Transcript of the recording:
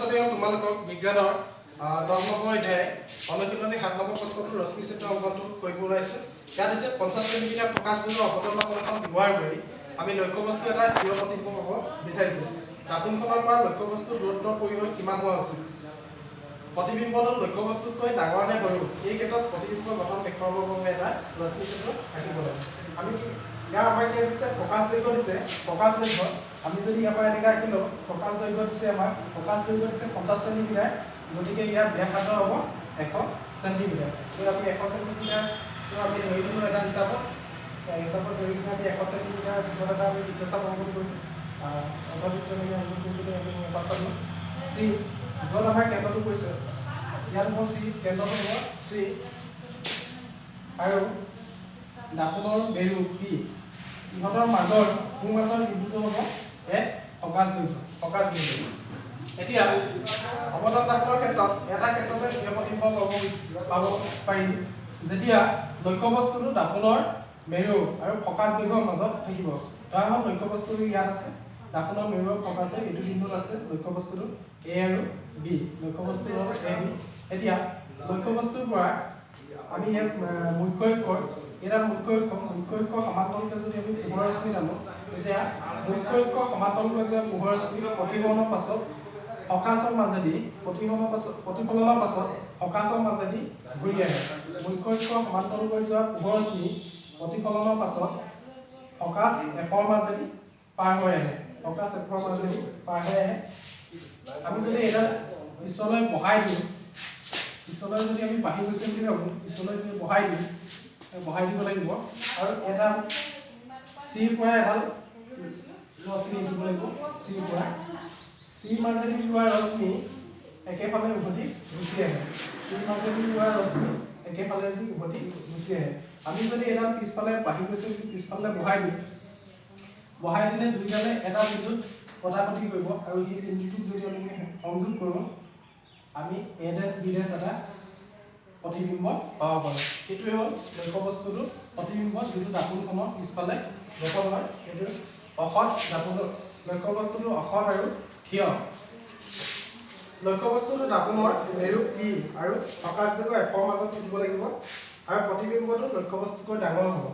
ছাত্ৰ-ছাত্ৰীসকল, তোমালোকক বিজ্ঞানৰ 10 নম্বৰ অধ্যায়, অনুশীলনী 7 নম্বৰ প্ৰশ্নটো, ৰশ্মি চিত্ৰ অংকনটো কৰিব ওলাইছোঁ। ইয়াত দিছে, 50 চেণ্টিমিটাৰ প্ৰকাশ বিন্দু অৱতল দাপোণ এখন ব্যৱহাৰ কৰি আমি লক্ষ্যবস্তু এটাৰ থিয় প্ৰতিবিম্ব পাব বিচাৰিছোঁ। দাপোণখনৰ পৰা লক্ষ্যবস্তুৰ দূৰত্বৰ পৰিসৰ কিমান হোৱা উচিত? প্ৰতিবিম্বটো লক্ষ্যবস্তুতকৈ ডাঙৰ নে সৰু? এই ক্ষেত্ৰত প্ৰতিবিম্ব গঠন দেখুৱাবৰ বাবে এটা ৰশ্মি চিত্ৰ আঁকিব লাগে। আমি কি ইয়াৰ আমাক কি দিছে? প্ৰকাশ দৈৰ্ঘ্য দিছে। প্ৰকাশ দৈৰ্ঘ্য আমি যদি ইয়াৰ পৰা এনেকৈ আঁকি লওঁ, প্ৰকাশ দৈৰ্ঘ্য দিছে আমাক, প্ৰকাশ দৈৰ্ঘ্য দিছে 50 চেণ্টিমিটাৰ। গতিকে ইয়াৰ ব্যাসাৰ্ধ হ'ব 100 চেণ্টিমিটাৰ। গতিকে আমি 100 চেণ্টিমিটাৰটো আমি ধৰি ল'লোঁ এটা হিচাপত। হিচাপত ধৰি কিনে আমি 100 চেণ্টিমিটাৰ জোখত এটা আমি বৃত্তচাপ অংকন কৰিলোঁ। অৰ্ধবৃত্ত এনেকৈ অংকন কৰি পিনে আমি ইয়াৰ পাছত চি, য'ত আমাৰ কেন্দ্ৰটো পৰিছে, ইয়াত হ'ব চি, কেন্দ্ৰটো হ'ব চি আৰু দাপোনৰ মেৰু পি। ইহঁতৰ মাজৰ, সোঁ মাজৰ বিন্দুটো হ'ব এফ, ফকাছ দৈৰ্ঘ্য, ফকাছ বিন্দু। এতিয়া অৱতল দাপোনৰ ক্ষেত্ৰত এটা ক্ষেত্ৰতে থিয় প্ৰতিবিম্ব পাব পাৰি, যেতিয়া লক্ষ্যবস্তুটো দাপোনৰ মেৰু আৰু ফকাছ দৈৰ্ঘ্যৰ মাজত থাকিব। ধৰা হ'ল লক্ষ্যবস্তুটো ইয়াত আছে, দাপোনৰ মেৰু আৰু ফকাছ এইটো বিন্দুত আছে। লক্ষ্যবস্তুটো এ আৰু বি, লক্ষ্যবস্তু হ'ল এ বি। এতিয়া লক্ষ্যবস্তুৰ পৰা আমি ইয়াত মুখ্য অক্ষৰ, এটা মুখ্য অক্ষ, মুখ্য অক্ষ সমান্তৰালকৈ যদি আমি পোহৰ ৰশ্মি টানো, তেতিয়া মুখ্য অক্ষ সমান্তৰালকৈ যোৱা পোহৰ ৰশ্মি প্ৰতিফলনৰ পাছত ফকাছৰ মাজেদি, প্ৰতিফলনৰ পাছত, প্ৰতিফলনৰ পাছত ফকাছৰ মাজেদি ঘূৰি আহে। মুখ্য অক্ষ সমান্তৰালকৈ যোৱা পোহৰ ৰশ্মি প্ৰতিফলনৰ পাছত ফকাছ এফৰ মাজেদি পাৰ হৈ আহে, ফকাছ এফৰ মাজেদি পাৰ হৈ আহে। আমি যদি এডাল পিছলৈ বহাই দিওঁ, পিছলৈ যদি আমি বাঢ়ি গৈছে বুলি ভাবোঁ, পিছলৈ যদি বহাই দিওঁ, বহাই দিব লাগিব আৰু এটা চিৰ পৰা এডাল ৰশ্মি দিব লাগিব। চিৰ পৰা, চিৰ মাজেদি যোৱা ৰশ্মি একেফালে উভতি গুচি আহে। চিৰ মাজেদি যোৱা ৰশ্মি একেফালে যদি উভতি গুচি আহে, আমি যদি এডাল পিছফালে বাঢ়ি গৈছে বুলি পিছফালে বহাই দিওঁ, বহাই দিলে দুইডালে এটা বিন্দুত কটাকটি কৰিব আৰু সেই বিন্দুটোক যদি আমি সংযোগ কৰোঁ, আমি এ ডেছ বি ডেছ এটা প্ৰতিবিম্ব পাব পাৰোঁ। সেইটোৱে হ'ল লক্ষ্যবস্তুটো প্ৰতিবিম্ব, যিটো দাপোনখনৰ পিছফালে গঠন হয়। সেইটো অসৎ দাপোনৰ লক্ষ্যবস্তুটো অসৎ আৰু থিয়। লক্ষ্যবস্তুটো দাপোনৰ মেৰু পি আৰু ফকাছ দৈৰ্ঘ্য এফৰ মাজত থাকিব লাগিব আৰু প্ৰতিবিম্বটো লক্ষ্যবস্তুতকৈ ডাঙৰ হ'ব।